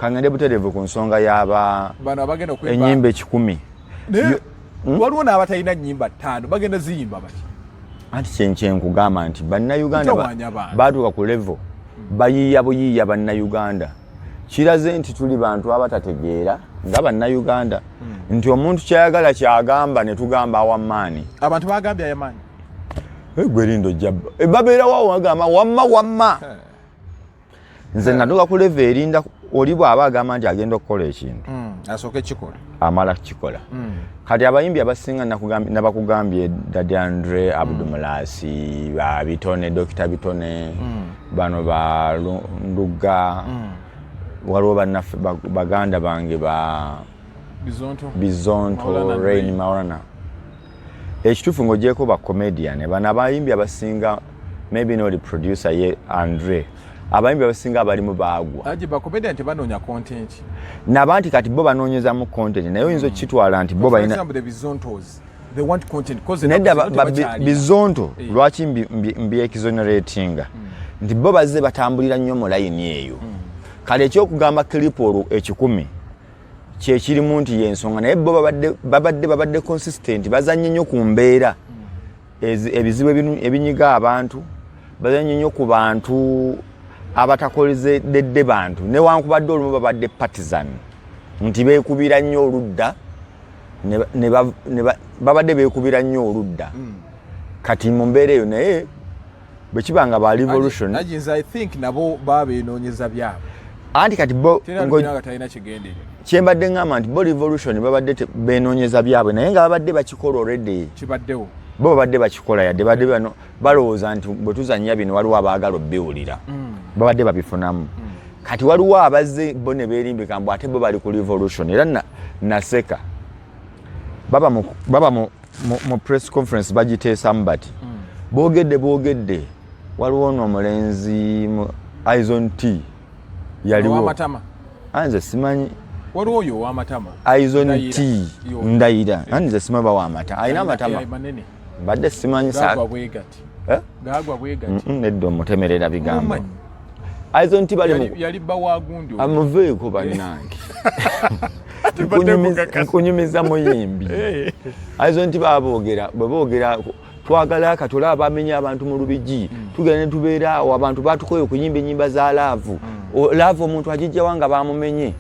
Kangende butereevu ku nsonga y'aba bano abagenda okuyimba enyimba 100. Naye waliwo n'abatalina nnyimba 5, bagenda ziyimba bati? Anti kyenkugamba nti Bannayuganda Mutawaanya abantu. batuuka ku level bayiiya buyiiya. Bannayuganda kiraze nti tuli bantu abatategeera nga Bannayuganda, nti omuntu kyayagala kyagamba ne tugamba awamaani. Abantu bagambye ayamaanyi. Gwe lindo jabba, babeerawo bagamba wamma wamma. Nze natuuka ku level erinda oli bw'aba agamba nti agenda okukola ekintu, Asooke kikola. Amala kukikola. Kati abayimbi abasinga nabakugambye Daddy Andre, Abdu Mulasi, ba Bitone, Dokita Bitone, bano ba Nduga, waliwo bannaffe baganda bange ba Bizonto. Bizonto. Maulana. Rain Maulana. Ekituufu, ng'ogyeko ba comedian, bano abayimbi abasinga, maybe not producer ye Andre, abayimbi abasinga abalimu baagwa. Aje ba comedian tebanoonya content. Naba nti kati bo banoonyezamu content, naye oyinza okukitwala nti bo For balina example, the Bizontos, they want content because nedda Bizonto. Lwaki mbi exoneratinga? Nti bo bazze batambulira nnyo mu layini eyo. Kale ekyokugamba clip olwo 100 kyekirimu nti yensonga, naye bo babadde consistent, bazanye nnyo ku mbeera ebizibu ebinyiga abantu, bazanye nnyo ku bantu abatakolezedde bantu, newankubadde olumu babadde partisan, nti beekubira nnyo oludda babadde beekubira nnyo oludda. Kati mu mbeera eyo, naye bwe kiba nga ba revolution Aginza, I think nabo babenoonyeza byabwe. Anti kati bo Tera nga talina kigendere. Kyembadde ŋŋamba nti bo revolution babadde benoonyeza byabwe, naye nga babadde bakikola already. Kibaddewo. Bo babadde bakikola, yadde badde bano balowooza nti bwe tuzannya bino waliwo abaagala obbiwulira, babadde babifunamu. Kati waliwo abazze bo ne beerimbika mbu ate bo bali ku revolution, era naseka baba mu press conference bagiteesamu bati boogedde boogedde. Waliwo no omulenzi mu Izon T yaliwo. Owamatama. Anze simanyi. Waliwo oyo owamatama. Izon Ndayira. T. Yo. Ndayira, anti nze simanyi bawa amata, alina amatama. Manene. Mbadde simanyi Gagwa bwegati. Eh? Gagwa bwegati. Nedda, omutemerera bigambo. Mumanyi. Izon T bali mu Yali bba wa gundi oyo. Amuveeko bannange. Tubadde mukakasa. Nkunyumiza muyimbi. Aizo nti baboogera, bwe boogera twagala katole abamenya abantu mu Lubigi, tugenda ne tubeera awo, abantu batukoye okuyimba ennyimba za love. Love omuntu agijjawa nga bamumenye?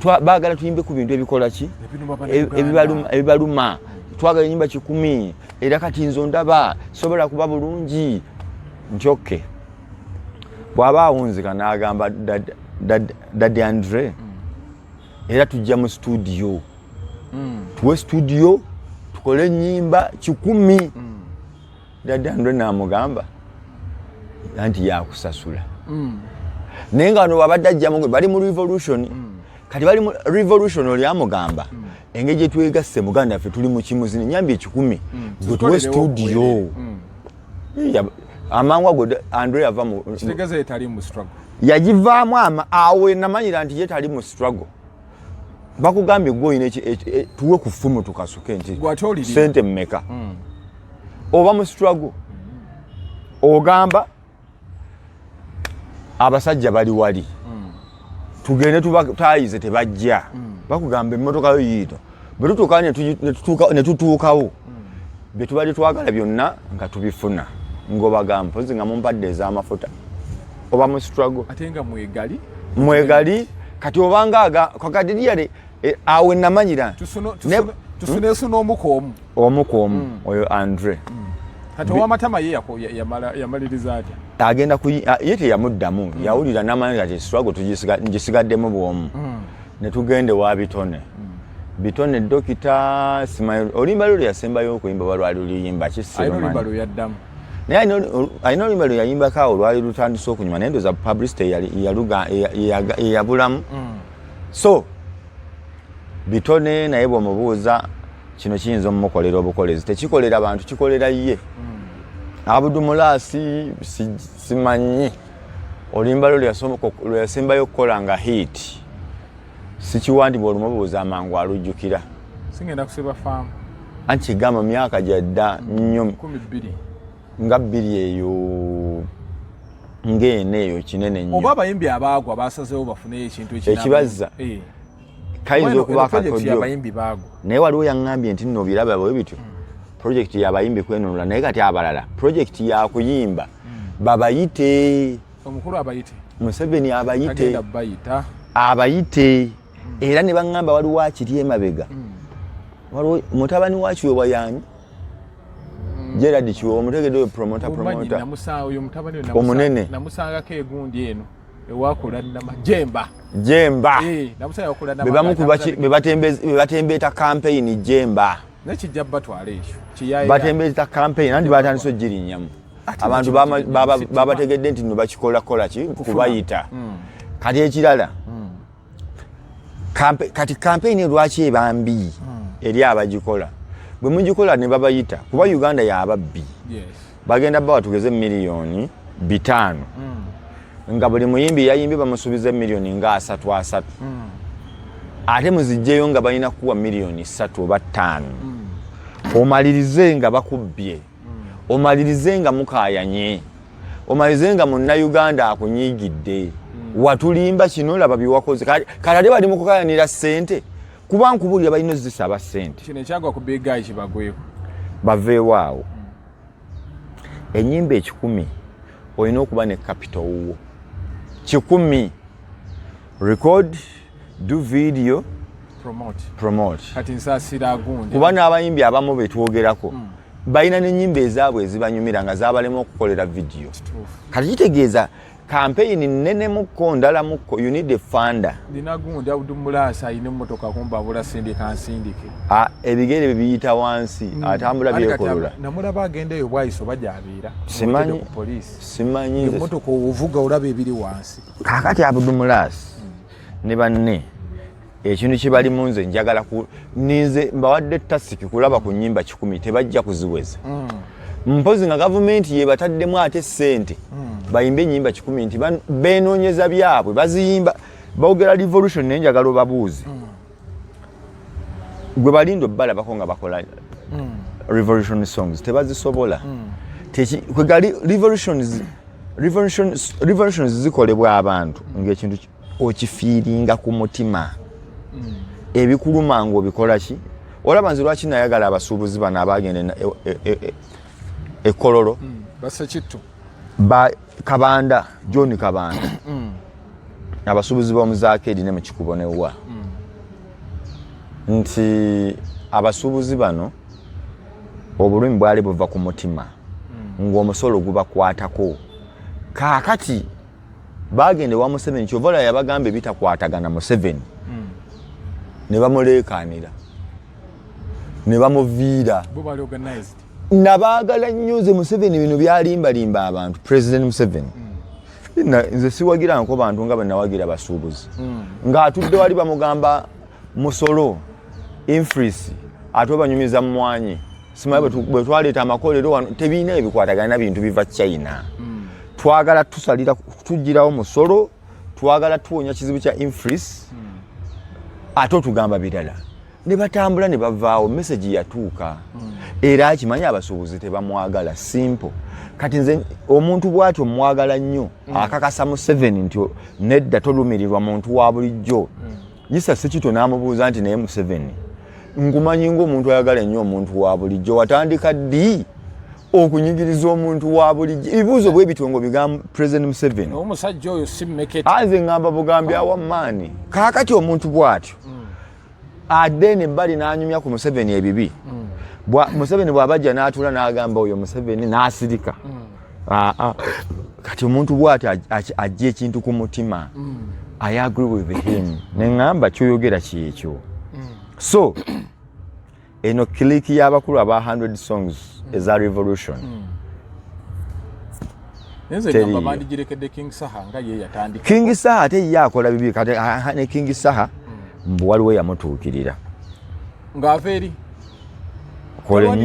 Baagala tuyimbe ku bintu ebikola ki? Ebiruma Bannayuganda. Ebibaluma. Twagala enyimba 100, era kati nze ondaba sobola kuba bulungi nti okay, bw'aba awunzika n'agamba Daddy Andre, era tujja mu studio, tuwe studio tukole enyimba 100. Daddy Andre n'amugamba anti yakusasula, naye nga bano babadde ajjamu bali mu revolution. Kati bali mu revolution, oli amugamba engeri gye twegasse, muganda ffe tuli mu kimuzini enyambi 100, gwe tuwe Tukolerewo studio. obwerere. Amangu ago Andre yava mu Kitegeeza ye tali mu struggle. Yagivaamu awo namanyira nti ye tali mu struggle. Bakugambye gwe oyina tuwe ku ffumu tukasuke nti Gwe ate olirina. Sente mmeka oba mu struggle? Ogamba abasajja bali wali, tugende tubatayize, tebajja. Bakugamba emmotoka yo yiino, bwe tutuuka ne tutuukawo, bye tubadde twagala byonna nga tubifuna, ng'obagamba mpozi nga mumpadde ez'amafuta, oba mu struggle? Ate nga mwegali. Mwegali. Kati obanga kakati liyale awo namanyira Tusuneesuna omu ku omu. Omu ku omu, oyo Andre. Kati owamatama ye yamaliriza atya? Agenda ye teyamuddamu, yawulira namanya kati struggle ngisigaddemu bwomu. Ne tugenda ewa Bitone. Bitone dokita simanyi oluyimba lwe yasembayo okuyimba oba lwali luyimba Alina oluyimba kisirumanyi, lwe yaddamu. Naye alina oluyimba lwe yayimbako awo lwali lutandise okunyuma, naye ndoza publicity eyabulamu. So Bitone naye bw'omubuuza kino kiyinza omumukolera obukolezi, tekikolera bantu, kikolera ye. Abudu Mulaasi simanyi oluyimba lwe lwe yasembayo okukola nga hit, sikiwa nti bw'olumubuuza amangu alujjukira. Singenda kusiba faamu. Anti kigamba myaka gyadda nnyo. 12. Nga bbiri eyo. Ng'eno eyo kinene Oba nnyo. abayimbi abaagwa basazeewo bafuneyo ekintu Ekibazza. Kayinza okuba akakodyo. Abayimbi baagwa. Naye waliwo yaŋŋambye nti nno obiraba bwe bityo, projekiti yabayimbi kwenunula, naye kati abalala projekiti yakuyimba babayite. Omukulu abayite. Museveni abayite. Agenda bayita. Abayite, era ne baŋŋamba waliwo akiri emabega, waliwo mutabani wa Kiwewa. Yani Gerard Kiwewa, omutegedde oyo promota? Omanyi Promota. Oyo mutabani we Omunene. Namusangako egundi eno ewakola nama Jemba. Jemba. Eh, namusanga yakola nama. Be bamu ku be batembeeta campaign Jemba. Naye kijja batwala ekyo kiyaye. Batembeeta campaign anti batandise ogirinyamu. Ate Abantu bakigirinnyamu, si babategedde nti nno bakikola kola ki kubayita. Kati ekirala, kati campaign lwaki eba mbi eri abagikola? Bwe mugikola ne babayita, kuba Uganda yababbi, bagenda bawa tugeze 5 miliyoni nga buli muyimbi yayimbye bamusuubiza miliyoni nga asatu asatu, ate muzijjeyo nga balina kuwa 3 miliyoni oba 5. Omalirize nga bakubbye, omalirize nga mukayanye, omalirize nga Munnayuganda akunyiigidde, watulimba kino, laba byewakoze. Kati ate bali mu kukayanira ssente, kuba nkubulira balina ozisaba ssente. Kino ekyagwa ku Big Guy kibagweko. Baveewo awo. Enyimba 100 olina okuba ne capital wuwo 100, record, do video, promote. Promote. Kati nsaasira gundi. Kuba n'abayimbi abamu betwogerako balina n'ennyimba ezaabwe ezibanyumira nga zabalema okukolera vidiyo. Kituufu. Kati kitegeeza campaign nnenemukko, ndalamukko, you need a funder. Nina gundi Abudumulaasi alina emmotoka kumba abula sindika nsindike. Ah, ebigere bye biyita wansi, atambula Ate kati byekolula. Namulaba agenda eyo Bwayiso oba gyabeera. Simanyi. Ku poliisi. Simanyi nze. Emmotoka ovuga olaba ebiri wansi. Kaakati Abudumulaasi ne banne ekintu kye balimu, nze njagala ku ninze mbawadde task kulaba ku nnyimba 100 tebajja kuziweza, mpozi nga gavumenti yebataddemu ate ssente bayimbe ennyimba 100 nti benoonyeza byabwe baziyimba boogera revolution. Naye njagala obabuuze, gwe balinda obbalabako nga bakola revolution songs, tebazisobola. Kwegali revolutions zikolebwa abantu ng'ekintu okifiiringa ku mutima, ebikuluma ng'obikola ki. Olaba nze lwaki nayagala abasuubuzi bano abagenda ekololo Basekittu. Ba Kabanda, John Kabanda, abasuubuzi b'omuzakeeri ne mukikubo newa nti abasuubuzi bano obulumi bwali buva ku mutima ng'omusolo gubakwatako. Kaakati bagenda ewa Museveni, kyova olaba yabagamba ebitakwatagana Museveni, ne bamuleekaanira ne bamuviira. Bo bali organized. Nabaagala nnyo nze Museveni, bino byalimbalimba abantu. President Museveni, nze siwagira nko bantu nga bwenawagira basuubuzi ng'atudde wali bamugamba musolo EFRIS, ate obanyumiza mwanyi. Simanyi bwe twaleeta amakolero wano, tebiina ebikwatagana na bintu biva China. Twagala tusalira tugirawo musolo, twagala tuwonya kizibu kya EFRIS, ate otugamba birala. Ne batambula ne bavaawo, message yatuuka. Era akimanyi abasuubuzi tebamwagala, simple. Kati nze omuntu bw'atyo mwagala nnyo, akakasa Museveni nti nedda, tolumirirwa muntu wa bulijjo. Yisa Sekito n'amubuuza nti naye Museveni, nkumanyi ng'omuntu ayagala ennyo omuntu wa bulijjo, watandika ddi okunyigiriza omuntu wa bulijjo? Ebibuuzo bwe bityo ng'obigamba President Museveni. Omusajja oyo si mmekete. Anze ŋŋamba bugambi awa maani. Kaakati omuntu bw'atyo adde eno ebbali n'anyumya ku Museveni ebibi. Museveni bw'abajja n'atuula n'agamba oyo Museveni n'asirika. Aa, kati omuntu bw'atyo ajja ekintu ku mutima, I agree with him, neŋŋamba kyoyogera kyekyo. So eno clique y'abakulu aba 100 songs eza revolution. Nze Teriyo. ngamba bandigirekedde King Saha nga ye yatandika. King Saha ate ye akola bibi. Kati ne King Saha mbu waliwo yamutuukirira. Ng'ava eri. Kola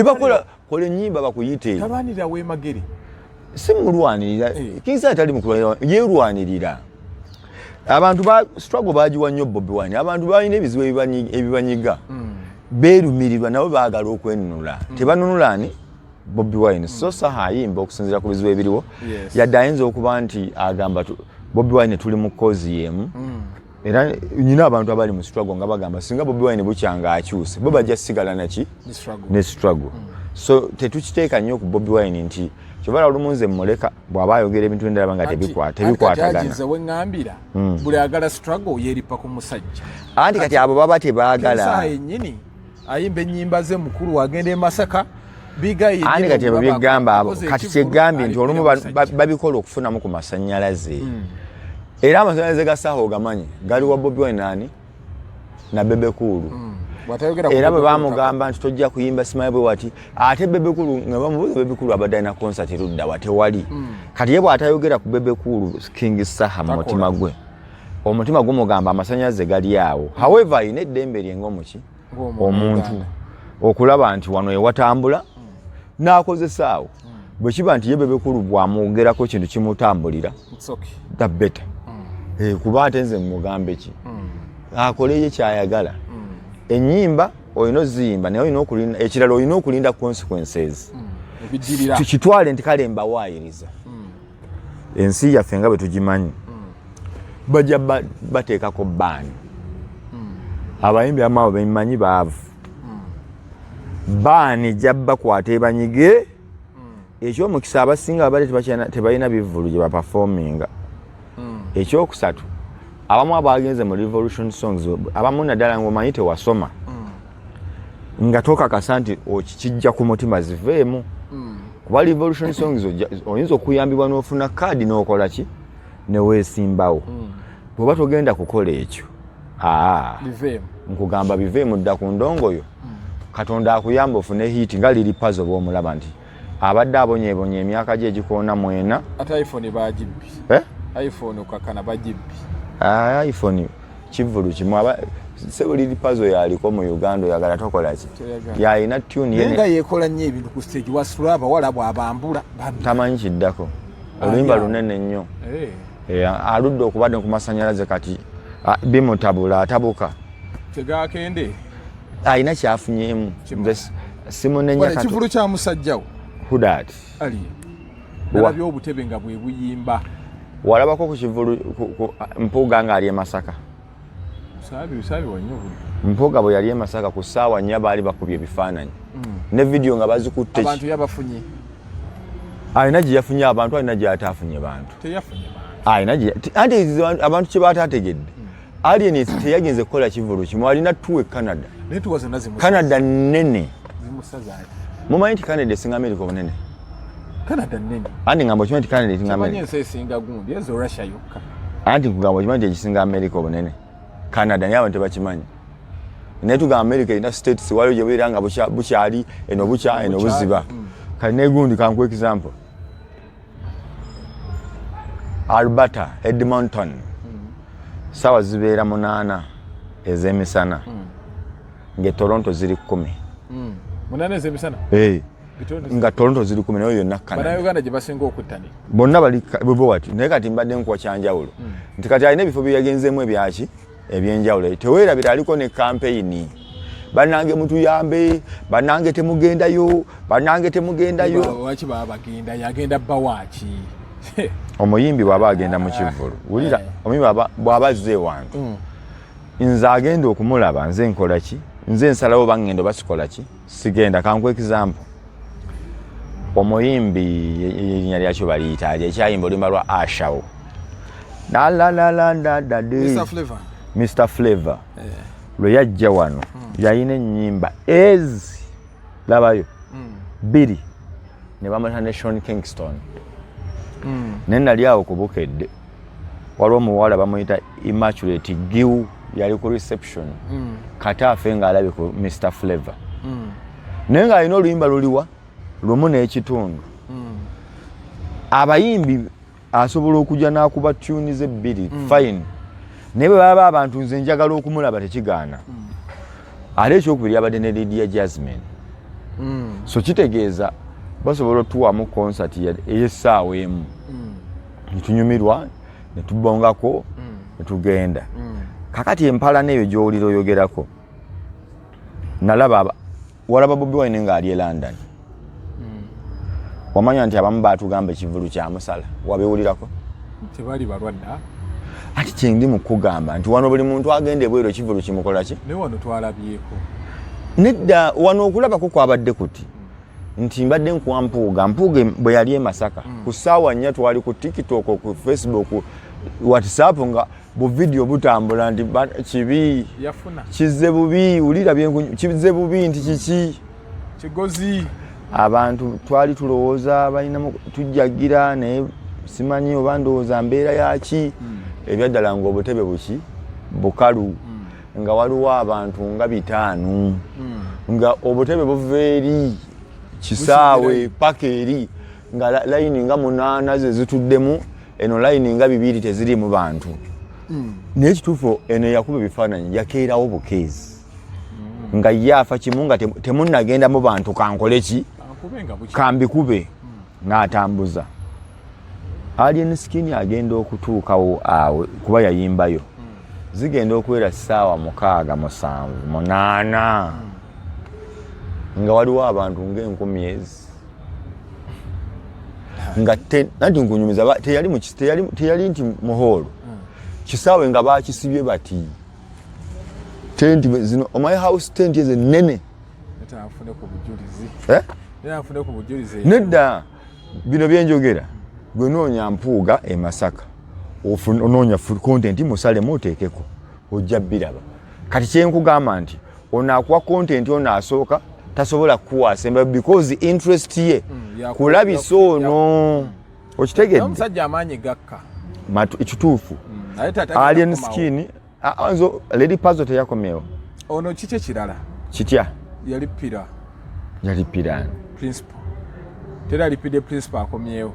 bakola kola ennyimba bakuyite. Talwanirira w'emagere. Si mulwanirira. King Saha tali mukulwanirira, yeerwanirira. Abantu ba struggle bagiwa nnyo Bobi Wine. Abantu balina ebizibu ebibanyiga, beerumirirwa, nabo baagala okwenunula. Tebanunula ani? Bobi Wine. So Saha ayimba okusinziira ku bizibu ebiriwo. Yadde ayinza okuba nti agamba Bobi Wine tuli mu cause y'emu. Era nyina abantu abali mu struggle nga bagamba singa Bobi Wine bukyanga akyuse, bo bajja sigala naki ne struggle. So tetukiteeka nnyo ku Bobi Wine nti kyobala olumu nze mmuleka bw'aba ayogera ebintu endala nga tebikwatagana. Nze weŋŋambira buli agala struggle yeeripa ku musajja. Anti kati abo baba tebaagala. Yennyini ayimba ennyimba ze mukulu agenda e Masaka. Anti kati abo byegamba abo kati kyegambye nti olumu babikola okufunamu ku masannyalaze. Era amasannyalaze ga Saha ogamanyi gali wa Bobi Wine nani na Bebe Cool. Era bwe bamugamba nti tojja kuyimba simanyi bwe wati, ate Bebe Cool nga bamubuuza Bebe Cool abadde alina concert ludda wa tewali. Kati ye bw'atayogera ku Bebe Cool King Saha mu mutima gwe, omutima gumugamba amasannyalaze gali awo. However alina eddembe lye ng'omuki omuntu okulaba nti wano ewatambula n'akozesa awo. Bwe kiba nti ye Bebe Cool bw'amwogerako kintu kimutambulira, the better. Kuba ate nze mugambe ki akoleyo kyayagala. Ennyimba olina oziyimba naye olina okulinda ekirala, olina okulinda consequences. Tukitwale nti kale mbawaayiriza ensi yaffe nga bwe tugimanyi, bajja bateekako baani abayimbi abamu abo bemanyi baavu, baani jja bakwata ebanyige. Ekyomukisa abasinga babadde tebalina bivvulu gye baperforminga. Ekyokusatu, abamu abagenze mu revolution songs, abamu naddala ngaomanyi tewasoma, nga tokakasa nti okikijja ku mutima ziveemu, kuba revolution songs oyinza okuyambibwa n'ofuna kaadi n'okola ki neweesimbawo. Bw'oba togenda kukola ekyo, aa nkugamba biveemu, dda ku ndongoyo. Katonda akuyamba ofune hit nga Lil Pazo bw'omulaba nti abadde abonyeebonye emyaka gye egikoona 40. Ate iPhone bagibbi. Eh? iPhone okakana bagibbi. Ah, iPhone kivvulu kimu sebo Lil Pazo yaliko mu Uganda, oyagala tokola ki, yalina tune ye nga yekola nnyo ebintu ku stage, wasula abawala bwabambula. Tamanyi kiddako, oluyimba lunene nnyo. Aludde okubadde ku masanyalaze kati bimutabula, atabuka. Tegakende. Alina kyafunyemu, simunenya. Ekivulu kya musajjawo. Hudat. Ali nalabye obutebe nga bwe buyimba. Walabako ku kivulu Mpuuga ng'ali e Masaka? Mpuuga bwe yali e Masaka ku ssaawa 4 baali bakubye ebifaananyi ne vidiyo nga bazikutte. Abantu yabafunye. Alina gye yafunye abantu, alina gy'ataafunye bantu. Alina anti abantu kye baataategedde, Alien teyagenze kukola kivulu kimu, alina tour e Canada. Canada nnene, mumanyi nti Canada esinga America obunene? Anti ngamba okimanyi nti Canada esinga America? Anti nkugamba okimanyi nti ekisinga America obunene Canada, naye abantu tebakimanyi. Naye tugamba America erina states, waliwo gye bubeera nga bukyali eno bukya eno buziba. Kali negundi kankuwa example, Alberta, Edmonton, sawa zibeera 8 ez'emisana, nga Toronto ziri 10. 8 ez'emisana? Nga Toronto ziri 10, nayo yonna Canada gye basinga okuttanira. Bonna bali bwe wati, naye kati mbadde nkuwa kyanjawulo nti kati alina ebifo bye yagenzeemu ebyaki ebyenjawulo. Teweerabira aliko ne kampeyini, bannange mutuyambe, bannange temugendayo, bannange temugendayo. Lwaki baba bagenda? Yagenda bawaaki? Omuyimbi bw'aba agenda mu kivvulu, wulira, omuyimbi bw'aba azze ewantu, nze agenda okumulaba, nze nkola ki? Nze nsalawo oba ngenda oba sikola ki, sigenda. Kankuwa example, omuyimbi erinnya lyakyo baliyita ali ekyayimba oluyimba lwa Ashawo. Mr Flavor lwe yajja wano, yalina ennyimba ezi labayo bbiri ne bamata ne Sean Kingston. Naye nali awo ku Bukedde, waliwo omuwala bamuyita Immaculate Giw, yali ku reception. Kati afe ng'alabye ku Mr Flavor, naye ng'alina oluyimba luliwa lumu n'ekitundu. Abayimbi asobola okujja n'akuba tune ze bbiri, fine, naye bwe baba abantu nze njagala okumulaba tekigaana. Ate ekyokubiri, yabadde ne Lydia Jasmine, so kitegeeza basobola otuwamu concert ey'essaawa emu netunyumirwa netubongako netugenda. Kakati empalana eyo gy'owulira oyogerako, nalaba walaba Bobi Wine ng'ali e London. Wamanya nti abamu batugamba ekivulu kyamusala, wabiwulirako? Tebali balwadde. Ati kyendi mu kugamba nti wano buli muntu agenda ebweru ekivulu kimukola ki? Naye wano twalabyeko. Nedda, wano okulabako kwabadde kuti nti mbadde nkuwa Mpuuga. Mpuuga bwe yali e Masaka ku ssaawa 4 twali ku TikTok, ku Facebook, WhatsApp, nga bu video butambula nti kibi. Yafuna. Kizze bubi, wulira kizze bubi nti kiki? Kigozi. Abantu twali tulowooza balina tujjagira, naye simanyi oba ndowooza mbeera yaki. Ebyaddala nga obutebe buki bukalu, nga waliwo abantu nga 500, nga obutebe buva eri kisaawe paka eri, nga layini nga munaana ze zituddemu, eno layini nga bibiri tezirimu bantu. Naye ekituufu, eno yakuba ebifaananyi yakeerawo bukeezi nga ye afa kimu nga temunnagendamu bantu, kankole ki? Ankube nga buki. Kambikube n'atambuza. Alien Skin agenda okutuukawo awo kuba yayimbayo, zigenda okuwera ssaawa 6, 7, 8, nga waliwo abantu ng'enkumi ezi nga anti nkunyumiza teyali teyali nti muhoolo kisaawe nga bakisibye bati tenti zino, omanyi house tent ezo ennene. Ate anfune ku bujulizi. Eh? Naye anfune ku bujulizi. Nedda, bino byenjogera, gwe noonya Mpuuga e Masaka, onoonya content musalemu oteekeko, ojja biraba. Kati kyenkugamba nti ono akuwa content, ono asooka tasobola kukuwa asemba because interest ye kulabisa ono, okitegedde? Omusajja amaanyi gakka. Ekituufu. Naye tata Alien agenda kukomawo. Skin, nzo Lady Pazo teyakomyewo. Ono kiki ekirala? Kitya? Yalipira. Yalipirani? Principal tera alipidde, principal akomyewo.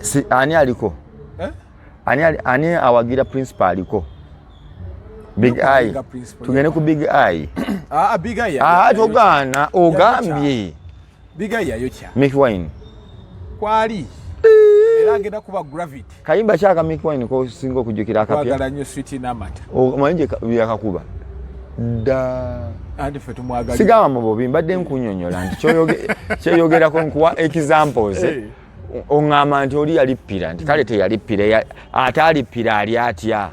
Si, ani aliko? Eh? Ani awagira principal aliko? Big Eye. Nga principal. Tugende ku Big Eye. Ah, Big Eye Ah, togaana, ogambye. Big Eye yayokya. Mick Wine. Kwali era agenda kuba Gravity. Kayimba kyaka Mick Wine kosinga okujjukira akapya? Twagala nnyo switi n'amata. Omanyi gye byakakuba dda. Anti ffe tumwagala. Sigamba mu bubi, mbadde nkunyonyola nti kyeyogerako nkuwa examples. Eh. Oŋŋamba nti oli yalippira, nti kale teyalippira, ate alippira ali atya?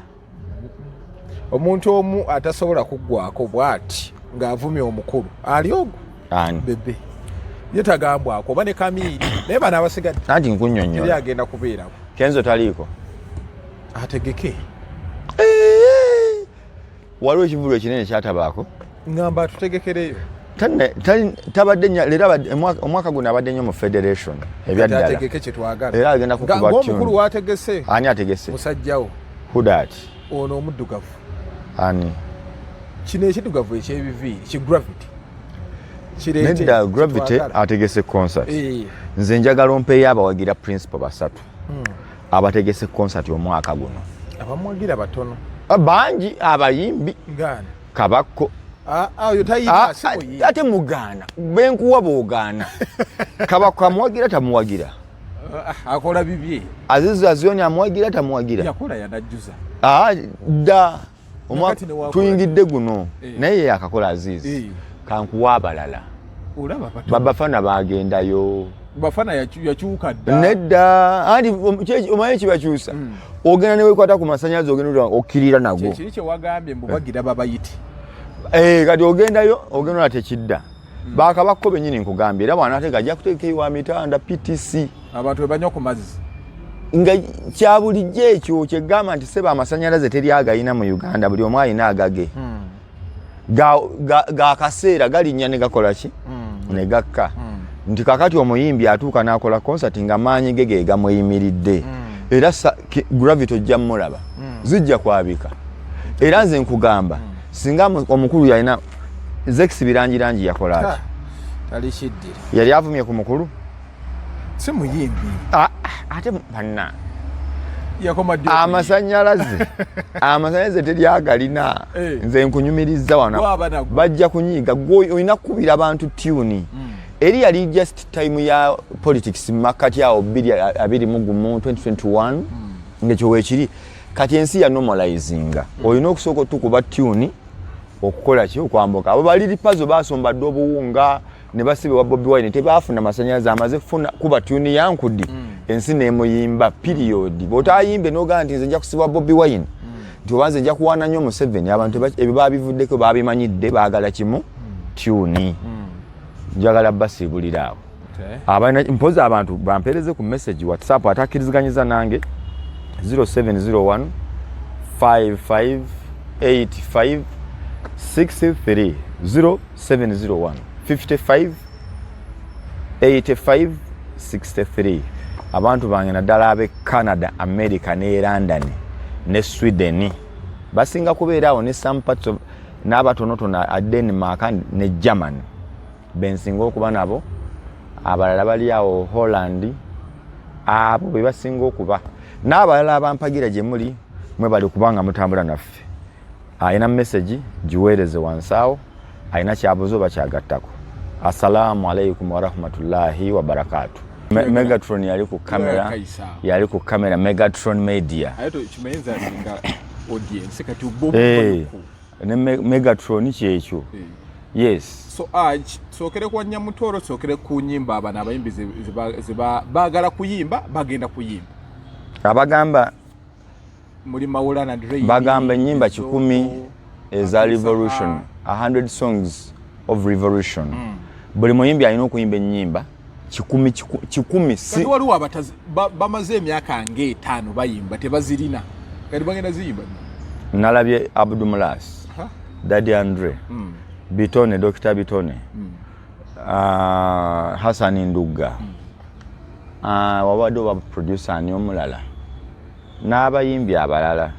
Omuntu omu atasobola kuggwako bw'ati ng'avumye omukulu ali ogwo. Ani? Bebe ye tagambwako, oba ne Kamiiri, naye bano abasigadde Anti teri nkunyonyola. Agenda kubeerawo. Kenzo taliiko. Ategeke. Waliwo ekivulu ekinene kyatabaako. Ngamba atutegekereyo. Tabadde leero omwaka guno abadde nnyo mu federation ebyaddala. Ategeke kyetwagala. Era agenda kukuba Ng'omukulu tune. wategese. Ani ategese? Musajjawo. Who that? Ono omuddugavu. Ani? Kino ekiddugavu ekyebiviiri ki Gravity kireete. Nedda, Gravity kyetwagala. ategese concert. Eh. Nze njagala ompeeyo abawagira principal basatu abategese concert omwaka guno. Abamuwagira batono. Ah, bangi abayimbi. Ngaani? Kabakko. Ah, ah, oyo tayimba, Ah, si ah, muyimbi. Ate mugaana benkuwa boogaana. Kabakko amuwagira, tamuwagira? Ah, akola bibye. Aziz Azioni amuwagira, tamuwagira? Yakola yanajjuza. Ah, dda. Nakati ne wakola. Tuyingidde guno. Eh. Naye ye akakola Aziz. Eh. Kankuwa abalala. Olaba bato. Babafana bagendayo. Bafana yakyuka dda. Nedda, anti omanyi ekibakyusa, ogenda newekwata ku masanyalaze, ogenda okkirira nago. Kyekiri kyewagambye mbu bagira babayite. Eh, kati ogendayo, ogenda ola tekidda. Bakabakko bennyini nkugambye, era bw'anaatega ajja kuteeka ewa mitanda PTC. Abantu bwe banywa ku mazzi. Nga kya bulijjo ekyo kyegamba nti seba amasanyalaze teri agayina mu Uganda, buli omu alina agage. Ga kaseera galinnya ne gakola ki? Ne gakka. Nti kakati omuyimbi atuuka n'akola concert nga maanyi ge ge gamuyimiridde. Era Gravity ojja mmulaba. Zijja kwabika. Era nze nkugamba, singa omukulu yalina Zex Birangirangi yakola ati? Tali kiddira. Yali avumye ku mukulu? Si muyimbi. Ah, ate banna. Yakoma ddi okuyimba? Amasanyalaze teri agalina. Eh. Nze nkunyumiriza wano. Gwaba nagwo. Bajja kunyiiga. Gwe olina kukubira abantu tune. Eri yali just time ya politics makkati awo 2021, 2021, ng'ekyo weekiri. Kati ensi ya normalizinga. Olina okusooka otukuba tune okukola ki, okwambuka. Abo baliri pazo basomba dde obuwunga. Ne basibe wa Bobi Wine tebaafuna masanyalaze, amaze kufuna kuba tune ya Nkudi, ensi nemuyimba, period. Bw'otayimbe n'ogamba nti nze nja kusibwa Bobi Wine, nti oba nze nja kuwaana nnyo Museveni, abantu ebyo babivuddeko, babimanyidde, baagala kimu, tune. Njagala basiibulira awo. Abalina mpozi abantu bampeereze ku message WhatsApp, atakkirizganyiza nange, 0701 5585 63, 0701 55 85 63. Abantu bange naddala ab'e Canada, America ne London ne Sweden basinga kubeera awo, ne some parts of n'abatonotono a Denmark ne Germany bensinga okuba nabo. Abalala bali awo Holland, abo be basinga okuba n'abalala abampagira gye muli. Mwebali kubanga mutambula naffe. Alina message giweereze wansi awo, alina kyabuze oba kyagattako. Assalamu alaikum warahmatullahi wabarakatu. Megatron yali ku kamera, yali ku kamera, Megatron Media. Hey, ne Megatron kyekyo, yes. So sookere kwa Nyamutoro, sookere ku nyimba. Abano abayimbi baagala kuyimba, bagenda kuyimba. Abagamba muli Maulana. Bagamba enyimba 100 eza revolution, 100 songs of revolution. Buli muyimbi alina okuyimba enyimba 100, 100. Si waliwo abatazi bamaze emyaka nga 5 bayimba, tebazirina, kati bagenda ziyimba? Nalabye Abdu Mulas, Daddy Andre, Bitone, Dr Bitone, Hassan Ndugga, wabadde oba producer ani omulala n'abayimbi abalala.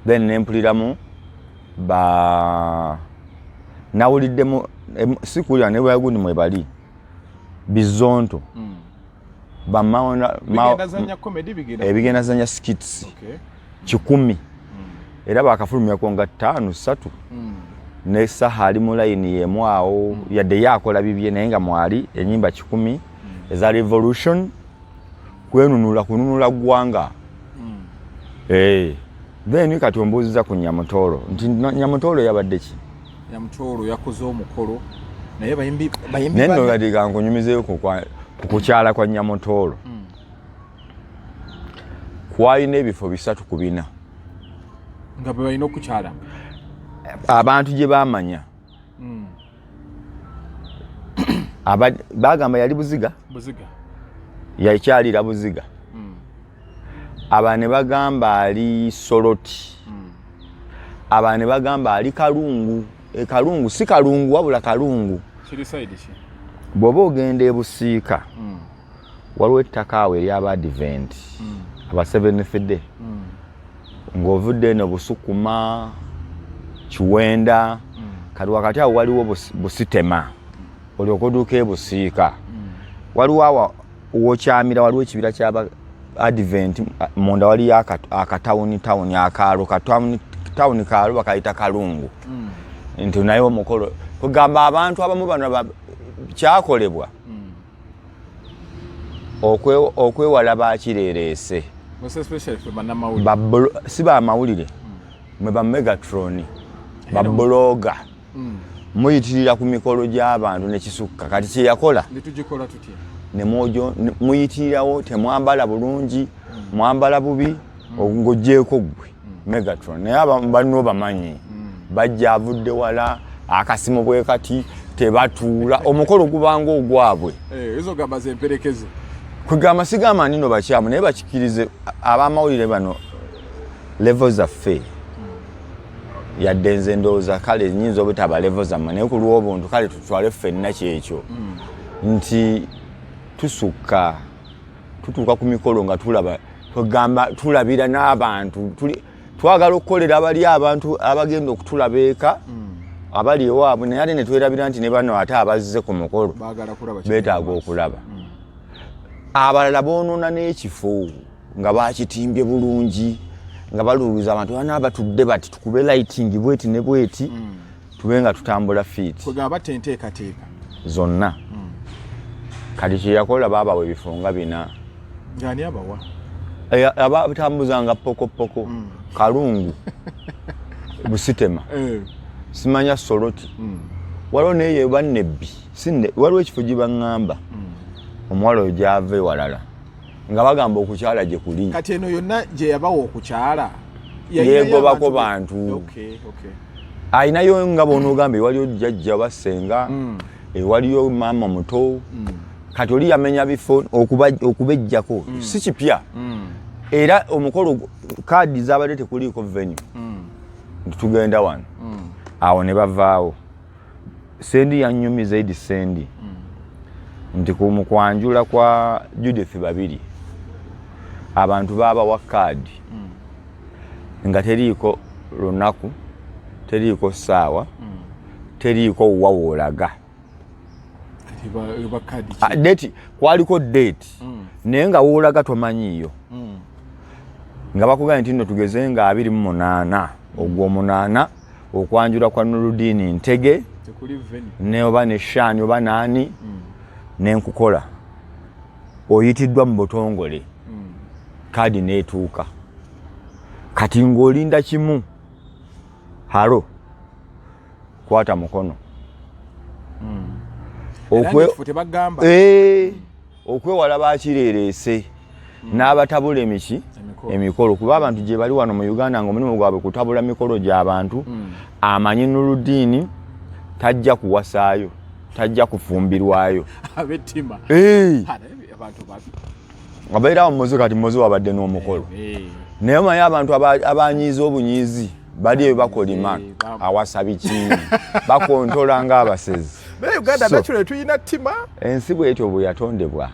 Then nempuliramu ba nawuliddemu, sikuwulira ne bwagundi mwebali Bizonto, ebigenda zanya skits 100, era bakafulumyako nga ttaano ssatu. Ne Saha ali mu layini yemu awo, yadde ye akola bibye, naye nga mwali enyimba 100 eza revolution, kwenunula, kununula ggwanga. Then kati ombuuziza ku Nyamutoro nti Nyamutoro yabadde ki? Nyamutoro yakoze omukolo, naye bayimbi bayimbi Naye nno kati kankunyumizeyo ku kukyala kwa Nyamutoro. Kwalina ebifo bisatu ku bina nga bwe balina okukyala. Abantu gye bamanya. Bagamba yali Buziga. Buziga. Yakyalira Buziga. Aba ne bagamba ali Soroti. Aba ne bagamba ali Kalungu. E Kalungu, si Kalungu wabula Kalungu. Kiri side ki? Bw'oba ogenda e Busiika, waliwo ettaka awo ery'Abadiventi, aba Seventh Day, ng'ovudde eno Busukuma, Kiwenda, kati wakati awo waliwo Busitema, olyoka oduuka e Busiika. Waliwo awo wokyamira, waliwo ekibira kyaba Advent, munda waliyo akatawuni tawuni, akaalo katawuni tawuni, kaalo bakayita Kalungu. Nti naye omukolo kugamba abantu abamu bano kyakolebwa okwewala bakireereese. Most especially ffe bannamawulire. Si bamawulire mwe, ba Megatron, ba blogger, muyitirira ku mikolo gy'abantu nekisukka. Kati kyeyakola Ne tugikola tutya? Nemwojo muyitirirawo, temwambala bulungi, mwambala bubi, ng'ogyeko ggwe Megatron, naye banno bamanyi bajja avudde wala, akasimu bwe kati tebatuula, omukolo gubanga ogwabwe. Eh, ezo gamba zemperekeze. Kwegamba sigamba nino bakyamu, naye bakikirize abamawulire bano level zaffe, yadde nze ndowooza kale nyinza obutaba level zammwe, naye ku lw'obuntu kale tutwale ffenna kyekyo nti tusukka, tutuuka ku mikolo nga tulaba, twegamba tulabira n'abantu, twagala okukolera abali abantu abagenda okutulaba eka, abali ewaabwe, naye ate ne twerabira nti ne bano ate abazze ku mukolo baagala kulaba beetaaga okulaba. Abalala boonoona n'ekifo nga bakitimbye bulungi, nga balowooza abantu bana batudde bati, tukube lighting bweti ne bweti, tube nga tutambula fit. Kwegamba batta enteekateeka. Zonna. Kati kyeyakola, baabawa ebifo nga bina. Ng'ani abawa? Abatambuzanga pokopoko, Kalungu, Busitema, simanya Soloti. Waliwo neyo eba Nebbi, waliwo ekifo gye baŋŋamba omuwala oyo gyava ewalala nga bagamba okukyala gye kuli. Kati eno yonna gye yabawa okukyala yegobako bantu. Ayinayo nga bw'onoogamba ewaliyo jjajja oba ssenga, ewaliyo maama muto. Kati oli yamenya bifo okubejjako, si kipya. Era omukolo kaadi zabadde tekuliiko venue, nti tugenda wano, awo ne bavaawo. Sendi yanyumiza Edi Sendi nti ku mukwanjula kwa Judith Babiri abantu baabawa kaadi nga teriiko lunaku, teriiko ssaawa, teriiko wa woolaga. Date kwaliko date, naye nga woolaga tomanyiiyo, nga bakugambye nti nno tugeze nga 28 ogw'omunaana okwanjula kwa Nurudini Ntege ne oba ne Shani oba naani, nenkukola oyitiddwa mu butongole. Kaadi neetuuka, kati ng'olinda kimu, halo, kwata mukono. Okwewala bakireereese n'abatabula emiki emikolo, kuba abantu gye bali wano mu Uganda nga omulimu gwabwe kutabula mikolo gy'abantu. Amanyi Nuludiini tajja kuwasaayo, tajja kufumbirwayo. Abettima. Abeerawo mumozi. Kati mumozi wabadde n'omukolo, naye omanyi abantu abanyiiza obunyiizi bali eyo bakolima awasa biki, bakontola ng'abasezi. Naye Uganda natural tulina ttima. Ensi bwetyo bwe yatondebwa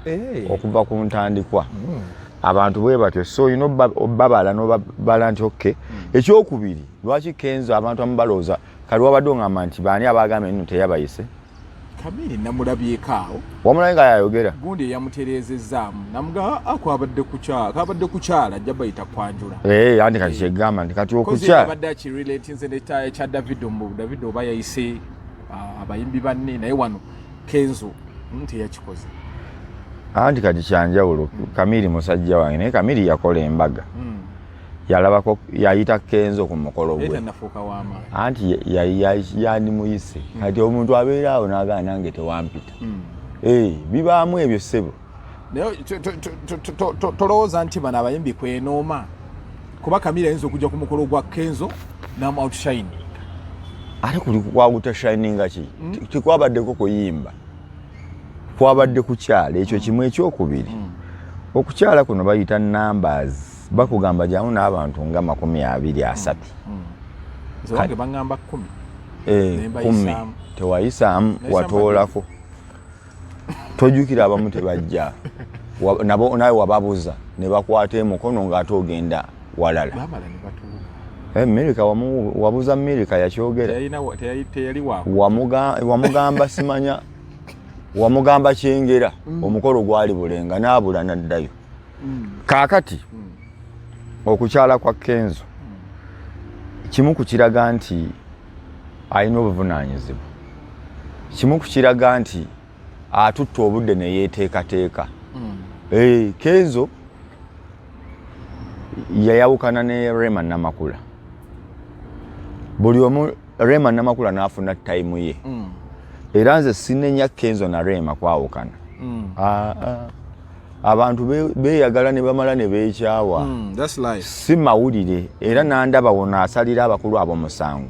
okuva ku ntandikwa, abantu bwe batyo. So olina obbabala n'obabala nti okay. Ekyokubiri, lwaki Kenzo abantu amu balowooza kali wabadde oŋŋamba nti baani abagambye nno teyabayise? Kamiri namulabyeko awo. Wamulabe nga yayogera. Gundi eyamutereezezzaamu namuga kwabadde kukyala, kabadde kukyala, ajja bayita kwanjula. Eh, anti kati kyegamba nti kati okukyala abadde akirelatinze nekya Davido, mbu Davido oba yayise abayimbi banne, naye wano Kenzo teyakikoze. Anti kati kyanjawulo. Kamiri musajja wange, naye Kamiri yakola embaga, yalabako yayita Kenzo ku mukolo gwe. Nafuuka w'amaanyi. Anti yandimuyise. Kati omuntu abeera awo n'agamba nange tewampita. Eh, bibaamu ebyo, ssebo. Naye tolowooza nti bano abayimbi kwenooma, kuba Kamiri ayinza okujja ku mukolo gwa Kenzo namu outshine? Ate kuli kwagutashininga ki? Tekwabaddeko kuyimba, kwabadde kukyala. Ekyo kimu. Ekyokubiri, okukyala kuno bayita numbers, bakugamba jamu n'abantu nga 20, 30. Nze wange baŋŋamba 10. Eh, Ne 10. mbayisaamu. Tewayisaamu. Nayisaamu. Watoolako, tojjukira abamu tebajja. Nabo nawe wababuza ne bakwata emukono ng'ate ogenda walala. Baamala ne batuuka. Eh, Mirika wabuza Mirika yakyogera. Teyali waako. Wamugamba simanya, wamugamba Kyengera omukolo gwali Bulenga n'abula n'addayo. Kaakati okukyala kwa Kenzo kimu ku kiraga nti alina obuvunaanyizibwa, kimu ku kiraga nti atutta obudde ne yeeteekateeka. Eh, Kenzo yayawukana ne Rema Namakula, buli omu Rema Namakula n'afuna time ye. Era nze sinenya Kenzo na Rema kwawukana. Ah, ah. Abantu beeyagala ne bamala ne beekyawa. That's life. Si mawulire era nandaba wona asalira abakulu abo musango.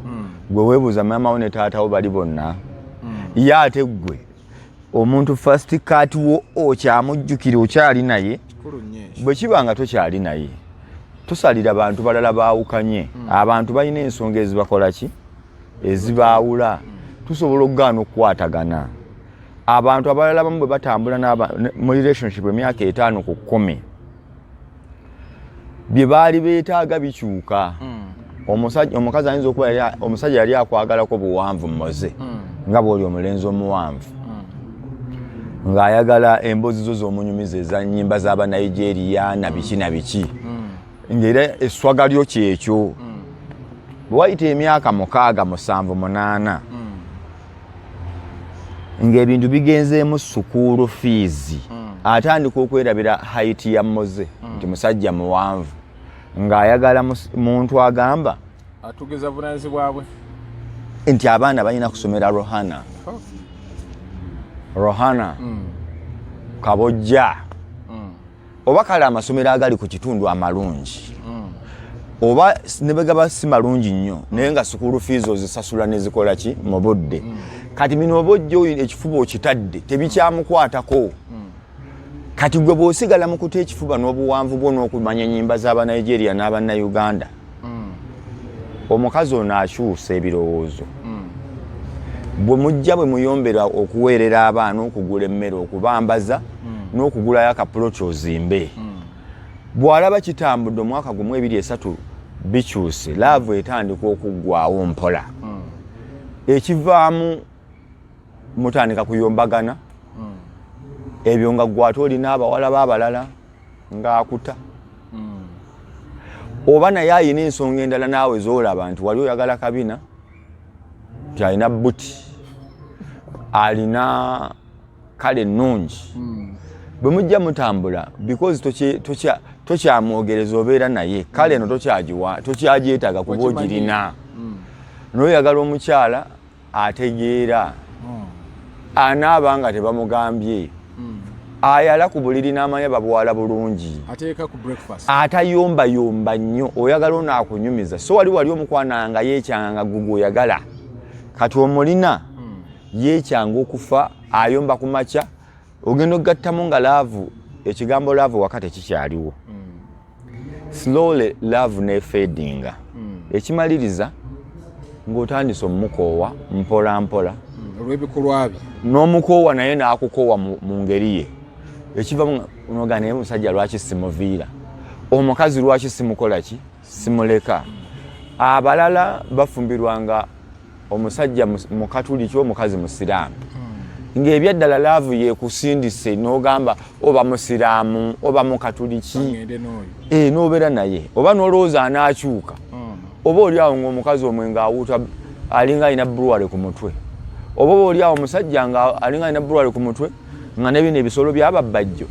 Gwe weebuuza maama wo ne taata wo bali bonna ye, ate ggwe omuntu first cut wo okyamujjukira, okyali naye? Kikulu nnyo ekyo. Bwe kiba nga tokyali naye, tosalira bantu balala baawukanye. Abantu balina ensonga ezibakola ki, ezibaawula. Tusobola okugaana okukwatagana. Abantu abalala bamu bwe batambula mu relationship emyaka 5 ku 10, bye baali beetaaga bikyuka. Omusajja, omukazi ayinza okuba omusajja yali akwagalako buwanvu mumoze, nga bw'oli omulenzi omuwanvu, ng'ayagala emboozi zo z'omunyumiza eza nnyimba z'Abanigeria na biki na biki, ng'era esswaga lyo kyekyo. Bwe wayita emyaka 6, 7, 8, ng'ebintu bigenzeemu school fees, atandika okwerabira height ya Moze nti musajja muwanvu, ng'ayagala muntu agamba atugeza vunanyizibwa bwe. Nti abaana balina kusomera Rohana. Rohana, Kabojja, oba kale amasomero agali ku kitundu amalungi, oba ne bwe gaba si malungi nnyo, naye nga school fees ozisasula nezikola ki mu budde. Kati bino oba ojja oyo ekifuba okitadde, tebikyamukwatako. Kati gwe bw'osigala mu kuta ekifuba n'obuwanvu bwo n'okumanya ennyimba z'Abanigeria n'Abannayuganda, omukazi ono akyusa ebirowoozo. Bwe mujja bwe muyombera okuweerera abaana, okugula emmere, okubambaza, n'okugulayo akapuloti ozimbe, bw'alaba kitambudde omwaka gumu, ebiri, esatu, bikyuse, love etandika okuggwawo mpola. Ekivaamu mutandika kuyombagana. Ebyo nga gwe ate olina abawala b'abalala ng'akuta, oba naye ayina ensonga endala naawe z'olaba nti wali oyagala kabina, nti alina buti, alina kale ennungi. Bwe mujja mutambula, because tokyamwogereza, obeera naye kale eno tokyagiwa, tokyagyetaaga kuba Wakimanyi. ogirina. N'oyagala omukyala ategeera, anaaba nga tebamugambye, ayala ku buliri n'amanya babwala bulungi, ateeka ku breakfast, atayombayomba nnyo. Oyagala ono akunyumiza. So wali omukwana nga yeekyanga nga gwe gweoyagala, kati omulina yeekyanga okufa, ayomba ku makya, ogenda okugattamu nga love, ekigambo love waka tekikyaliwo. Slowly love nefadinga, ekimaliriza ng'otandise omukoowa mpola mpola. Olw'ebikolwa bye. N'omukoowa naye n'akukoowa mu ngeri ye. Ekivamu noga, naye musajja lwaki simuviira? Omukazi lwaki simukola ki, simuleka? Abalala bafumbirwanga omusajja mukatuliki, omukazi musiraamu, ng'ebyaddala love yekusindise n'ogamba oba musiraamu oba mukatuliki, ngende n'oyo. E, n'obeera naye, oba n'olowooza anaakyuka, oba oli awo ng'omukazi omwenge awuuta, alinga alina brewery ku mutwe, oba oli awo omusajja nga alinga alina brewery ku mutwe, nga ne bino ebisolo byababajjo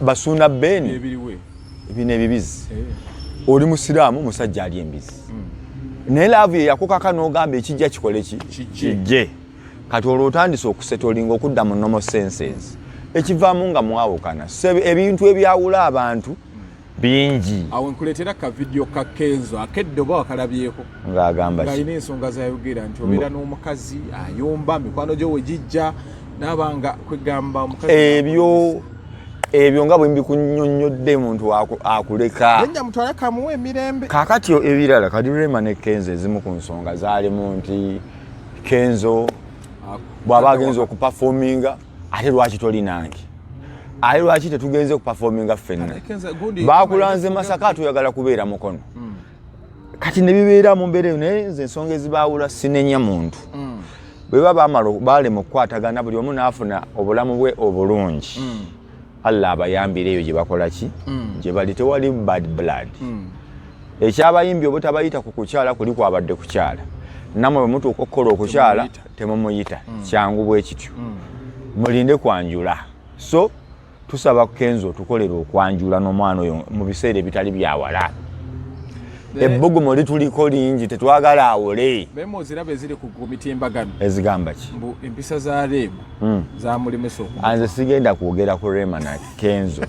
basuuna beeni ebiriwe. Bino ebibizi. Eh. Oli musiraamu, musajja ali embizi, naye love ye yakukaka n'ogamba ekijja kikole ki? Kijje. Kijje. Kati olwo otandise okusettlinga, okudda mu normal senses, ekivaamu nga mwawukana. So ebintu ebyawula abantu bingi. Awo nkuleetera ka video ka Kenzo akedde, oba wakalabyeko? Ng'agamba ki? Ng'alina ensonga zayogera nti obeera n'omukazi ayomba, mikwano gyo we gijja naaba nga kwegamba omukazi. Ebyo nga bwe mbikunyonnyodde, muntu akuleka. Yenja mutwale kamuwa emirembe. Kaakati ebirala, kati Rema ne Kenzo, ezimu ku nsonga zaalimu nti Kenzo bw'aba agenza okuperforminga, ate lwaki toli nange? Ate lwaki tetugenze kuperforminga ffenna? Bakulanze Masaka, tuyagala kubeera Mukono. Kati ne bibeera mu mbeera eyo. Naye nze ensonga ezibaawula sinenya muntu. Bwe baba bamala balema okukwatagana, buli omu n'afuna obulamu bwe obulungi, Allah abayambire eyo gye bakola ki, gye bali, tewali bad blood. Ekyabayimbi obutabayita ku kukyala kuli kwabadde kukyala, nammwe bwe mutuuka okukola okukyala temumuyita. Temumuyita, kyangu bwe kityo, mulinde kwanjula. So tusaba Kenzo otukolera okwanjula n'omwana oyo mu biseera ebitali byawala. Ebbugumu lituliko lingi, tetwagala awole. Bema oziraba eziri ku mitimbagano? Ezigamba ki? Mbu empisa za Rema zamulemesa oku Anze sigenda kwogera ku Rema na Kenzo,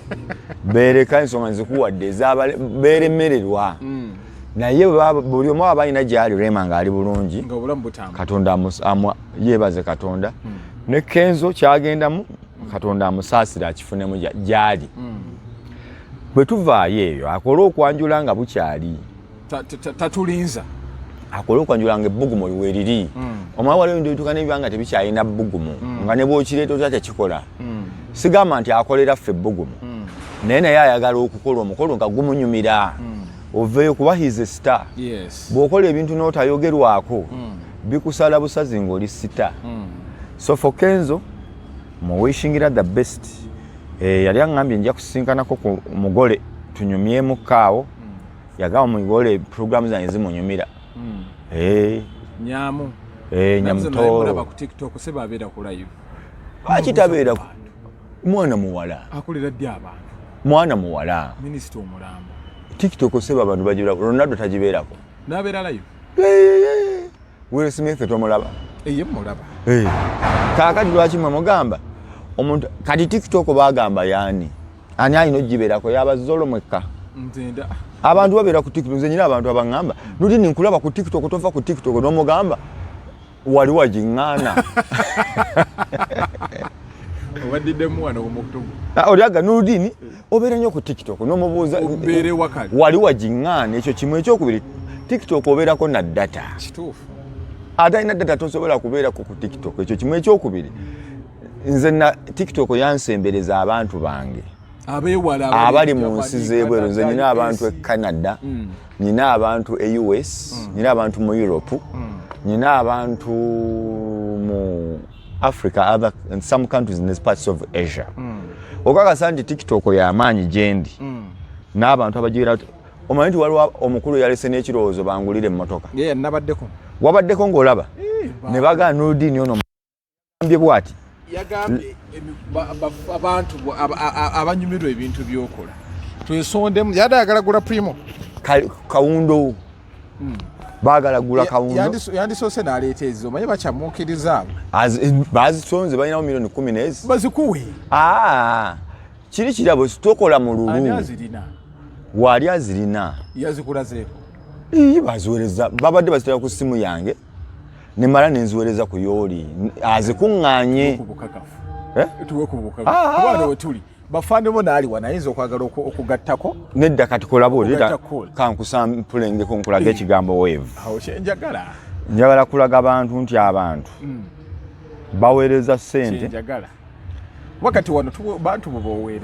beereka ensonga nzikuwadde beeremererwa, naye buli omu aba alina gyali. Rema ng'ali bulungi, nga obulamu butambula. Katonda yeebaze Katonda. Ne Kenzo kyagendamu, Katonda amusaasira akifunemu gyali. Bwe tuvaayo eyo, akole okwanjula nga bukyali. Tatulinza. Akole okwanjula nga ebbugumu weriri. Omwana waliwo ebintu ebituuka nebiba nga tebikyalina bbugumu, nga ne bwokireeta otya tekikola. Sigamba nti akolera ffe ebbugumu, naye ayagala okukola omukolo nga gumunyumira, oveeyo, kuba he's a star. Bw'okola ebintu n'otayogerwako, bikusala busazi ng'oli star. So for Kenzo, muwishingira the best. Yali aŋŋambye nja kusisinkanako ku mugole tunyumyemu kaawo. Yagamba mugole programu zange zimunyumira. Nyamu. Nyamutooro. Mulaba ku TikTok se babeera ku live. Lwaki tabeera mwana muwala? Akolera ddi abantu? Mwana muwala. Minisita omulambo. TikTok seba abantu bagibeerako, Ronaldo tagibeerako? N'abeera live. Will Smith tomulaba? Eye mulaba. Hey. Kaakati lwaki mwe mugamba omuntu kati TikTok bagamba yaani ani alina ogibeerako yabazolo mwekka? Abantu babeera ku TikTok. Nze nyina abantu abaŋŋamba Nudini nkulaba ku TikTok, tova ku TikTok, n'omugamba wali wagiŋŋaana. Obaddiddemu wano ku mukutugu. Ah, olyaga Nudini obeera nnyo ku TikTok, n'omubuuza wali wagiŋŋaana. Ekyo kimu. Ekyokubiri, TikTok obeerako na data. Kituufu. Ate alina data tosobola kubeerako ku TikTok. Ekyo kimu. Ekyokubiri, nze na TikTok yansembereza abantu bange abali mu nsi z'ebweru. Nze nina abantu e Canada, nina abantu e US, nina abantu mu Europe, nina abantu mu Africa, other, in some countries in these parts of Asia. Okakasa nti TikTok y'amaanyi gyendi n'abantu abagibeera. Omanyi nti waliwo omukulu yalese n'ekirowoozo bangulire emmotoka? Nabaddeko. Wabaddeko ng'olaba ne bagaa Nudini ono gambye bwati. Yagambye abantu abanyumirwa ebintu byokola twesondemu, yadde ayagala gula Premio. Kawundo baagala gula kawundo. Yandisoose n'aleeta ezo, omanyi bakyamuukiriza abo. Bazisonze, balinawo miliyoni 10 nezi. Bazikuwe. Ah, kiri kirabo tokola mu ani lulu. Azirina? Waali azirina. Yazikulazeeko? Ii, baziweereza, babadde bazitera ku ssimu yange nemala nenziweereza ku yooli azikuŋŋaanye. Ku bukakafu. Eh? Tuwe ku bukakafu. Ah, kuba wano wetuli bafaanemu naali wano ayinza okwagala okugattako. Nedda, kati kolaba Okugatta olira call. Kankusampulengeko nkulaga ekigambo wave. Awo kyenjagala. Njagala kulaga abantu nti abantu baweereza ssente. Kyenjagala, wakati wano bantu bwe boweere.